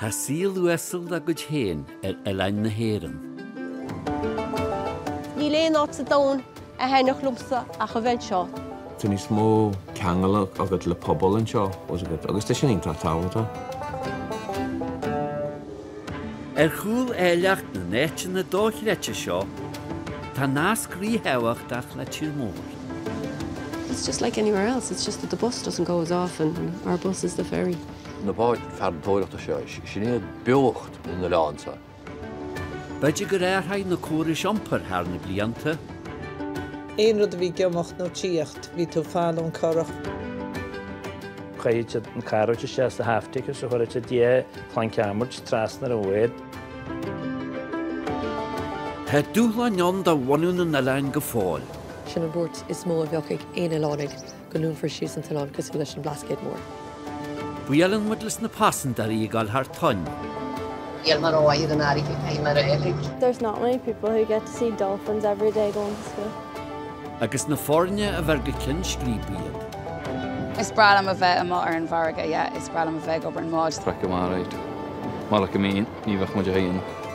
Tá saol uasal dá gcuid féin ar oileáin na hÉireann. Níl aon áit sa domhan a thaitneodh liomsa ach a bheith anseo. Tá níos mó ceangal agat le pobal anseo agus tá sin iontach tábhachtach. Ar chúl áilleacht na n-áiteanna dochreidte seo, tá nasc ríthábhachtach le tír mór. It's just like anywhere else, it's just that the bus doesn't go as often and our bus is the ferry. Na báid farantóireachta seo, sin iad beocht na n-oileán seo. B'fhéidir gur athraigh na córais iompair thar na blianta. Aon rud a bhí ag imeacht nó tíocht, bhí tú ag fáil ón curach. Chuireadh siad an carráiste isteach sa half ticket so chuireadh siad 10 planc adhmaid trasna ar an bhád. Tá dúshláin ann do bhunú na n-oileán go fóill. Sin an bhuairt is mó a bheadh ag aon oileánaigh. go ndúnfar síos an t-oileán cosúil leis an Blascaod Mór. Buaileann muid leis na pasintéirí ag dul thar toinn. Níl mé rómhaith ar an fharraige, caithfidh mé a rá. There's not many people who get to see dolphins every day going to school. Agus na foirne a bheir go ceann scríbe iad. Is breá liom a bheith amuigh ar an bhfarraige, yeah, is breá liom a bheith ag obair ar an mbád. Craic go maith, right. Murach go mbínn, ní bheadh muid a dhéanamh.